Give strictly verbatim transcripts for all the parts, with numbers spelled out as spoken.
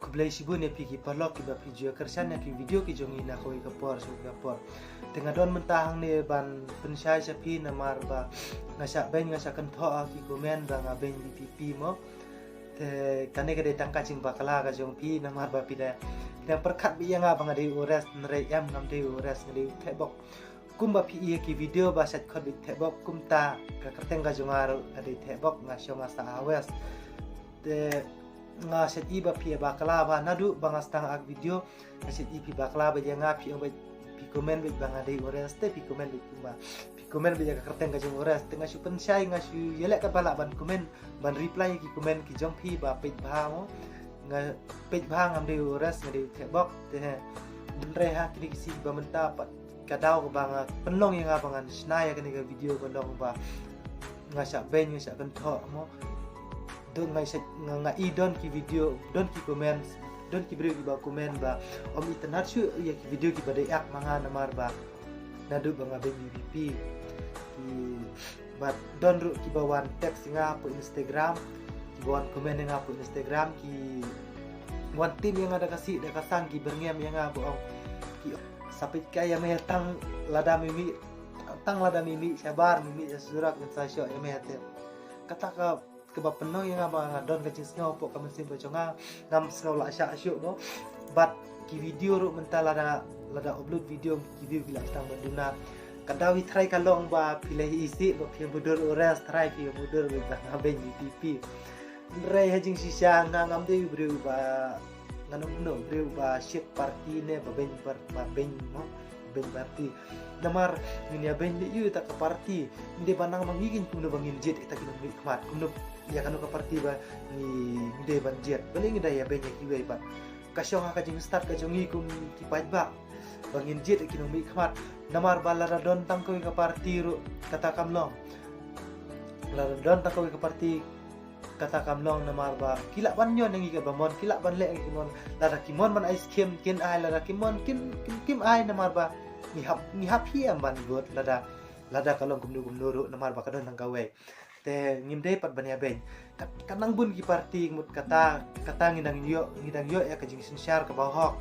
Khublei shibun ïa phi ki paralok kiba phi ju ïa kyrshan ïa ki video ki jong ngi na kawei ka por sha kawei ka por. Te nga don mynta hangne ban pynshai sha phi namar ba nga shah beiñ nga shah kynthoh ha ki comment ba nga beiñ VPP mo. Te kane ka dei tang ka jingbakla ka jong phi namar ba phi da, phi dang pyrkhat beit ïa nga ba nga dei u Ores, hynrei em, ngam dei u Ores, nga dei u Thehbok. Kumba phi i ha ki video ba shait khot beit Thehbok, kumta ka kyrteng ka jong nga ruh ka dei Thehbok, nga shong nga sah ha West. Te nga shait i ba phi bakla ba naduh ba nga sdang ak video, nga shait i phi bakla beit ïa nga, phi ong beit, phi comment beit ba nga dei u Ores, te phi comment beit kumba, phi comment beit ïa ka kyrteng ka jong u Ores. Te nga shu pynshai, nga shu ïaleh katba lah ban comment, ban reply ïa ki comment ki jong phi ba peit bha mo. Nga peit bha, ngam dei u Ores, nga dei u Thehbok. Te hynrei ha kine ki sngi ba mynta pat ka daw kaba nga pynlong ïa nga ba ngan shna ïa kane ka video ka long ba nga shah beiñ nga shah kynthoh mo. Don nga shah, nga, nga i don ki video, don ki comments, don ki briew kiba comment ba ym itynnad shuh ïa ki video kiba dei ak ma nga namar ba naduh ba nga beiñ VPP. Ki, bad don ruh kiba wan text ïa nga hapoh Instagram, kiba wan comment ïa nga hapoh Instagram, ki wan tim ïa nga da ka sih da ka sang, ki byrngem ïa nga ba ong, ki sa peit kai ïa me tang lada me mih, tang lada me mih shabar, me mih sha surok, ngin sa shoh ïa me te. Kata ka kaba pynlong ïa nga ba nga don ka jingsngew hapoh ka mynsiem ka jong nga, ngam sngew lah shah shuh mo. Bad ki video ruh mynta lada, lada upload video, ki view ki lah tang ban duna. Ka daw hi tharai ka long ba phi la hi isih ba phi ïa mudui u Ores, tharai phi ïa mudui beit ba nga beiñ VPP. Hynrei ha jingshisha nga ngam dei u briew ba, ngan ong kumno, briew ba shit party ne ba beiñ par-, ba beiñ mo, beiñ party. Namar ngin ïa beiñ leh ïa kata ka party, ngi dei ban nang ma ngi kein kumno ba ngin jied ïa kita ki nongmihkhmat, kumno ïa kano ka party ba ngi, ngi dei ban jied. Balei ngi dei ïa beiñ ïa kiwei pat? Ka shong ha ka jingstad ka jong ngi kum ki paidbah ba ngin jied ïa ki nongmihkhmat. Namar ba lada don tang kawei ka party ruh kata kam long. Lada don tang kawei ka party kata kam long namar ba ki lah ban ñion ïa ngi kaba mon, ki lah ban leh ïa ngi kaba mon. Lada ki mon ban ai skhem kin ai, lada ki mon kin, kin, kim ai namar ba ngi hap, ngi hap hi em ban vote lada, lada ka long kumno kumno ruh namar ba ka don tang kawei. Te ngim dei pat ban ïa beiñ. Kat, kat nang bun ki party mut kata, kata ngi dang ïoh, ngi dang ïoh ïa ka jingsynshar kaba hok.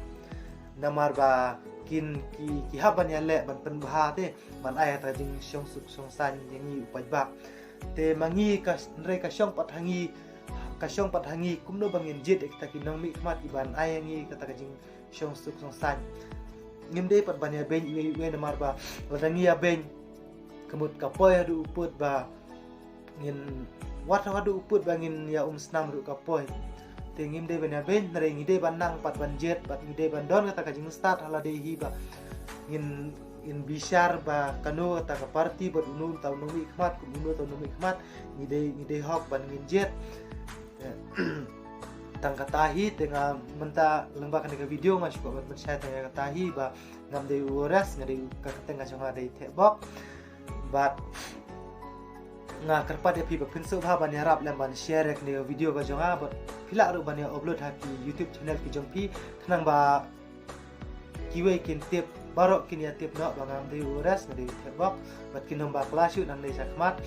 Namar ba kin ki, ki hap ban ïaleh ban pynbha te ban ai ïa ka jingshong suk shong saiñ ïa ngi u paidbah. Te ma ngi ka, hynrei ka shong pat ha ngi, ka shong pat ha ngi kumno ba ngin jied ïa kita ki nongmihkhmat kiban ai ïa ngi kata ka jingshong suk shong saiñ. Ngim dei pat ban ïa beiñ iwei iwei namar ba lada ngi ïa beiñ ka mut ka poi haduh u pud ba ngin, wat haduh u pud ba ngin ïa um snam ruh ka poi. Te ngim dei ban ïa beiñ, hynrei ngi dei ban nang pat ban jied, bad ngi dei ban don kata ka jingstad ha lade hi ba ngin, ngin bishar ba kano kata ka party bad uno uta u nongmihkhmat, kum uno uta u nongmihkhmat, ngi dei, ngi dei hok ban ngin jied. Tang kata hi, te nga mynta lyngba kane ka video nga shu kwah ban pynshai tang ïa kata hi ba ngam dei u Ores, nga dei u, ka kyrteng ka jong nga dei Thehbok. Bad nga kyrpad ïa phi ba phin sngewbha ban ïarap lem ban share ïa kane ka video ka jong nga, bad phi lah ruh ban ïa upload ha ki YouTube channel ki jong phi, khnang ba kiwei kin tip, baroh kin ïa tip noh ba ngam dei u Ores, nga dei u Thehbok, bad kin ym bakla shuh nangne shakhmat.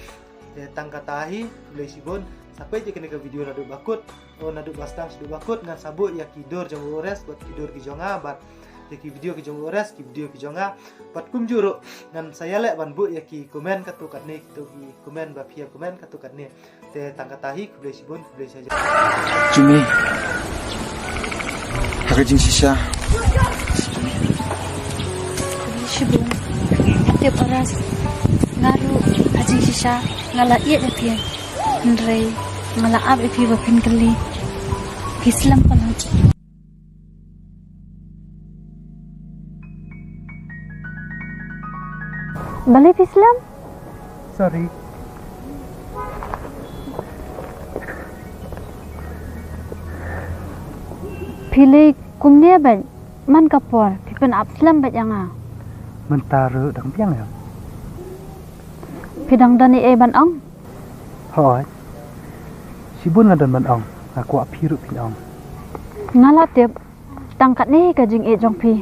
Te tang kata hi, khublei shibun, sa peit ïa kane ka video naduh ba kut, o naduh ba sdang shaduh ba kut, ngan sa buh ïa ki dur jong u Ores bad ki dur ki jong nga, bad ïa ki video ki jong u Ores, ki video ki jong nga. Bad kumjuh ruh ngan sa ïaleh ban buh ïa ki comment katto katne, kito ki comment ba phi ïa comment katto katne. Te tang kata hi, khublei shibun, khublei shibun. Jimmy. Ha ka jingshisha. Khublei shibun. Te Ores. Nga ruh ha jingshisha nga la ïeit ïa phi. Hynrei nga la ap ïa phi ba phin kylli. Phi slem palat. Balei phi slem? Sorry. Phi leh kumne bad man ka por phi pyn-ap slem bad ïa nga. Mynta ruh dang biang ïa. Phi dang don ei ei ban ong? Hooid. Shibun nga don ban ong. Nga kwah phi ruh phin ong. Nga la tip tang katne ka jingïeit jong phi.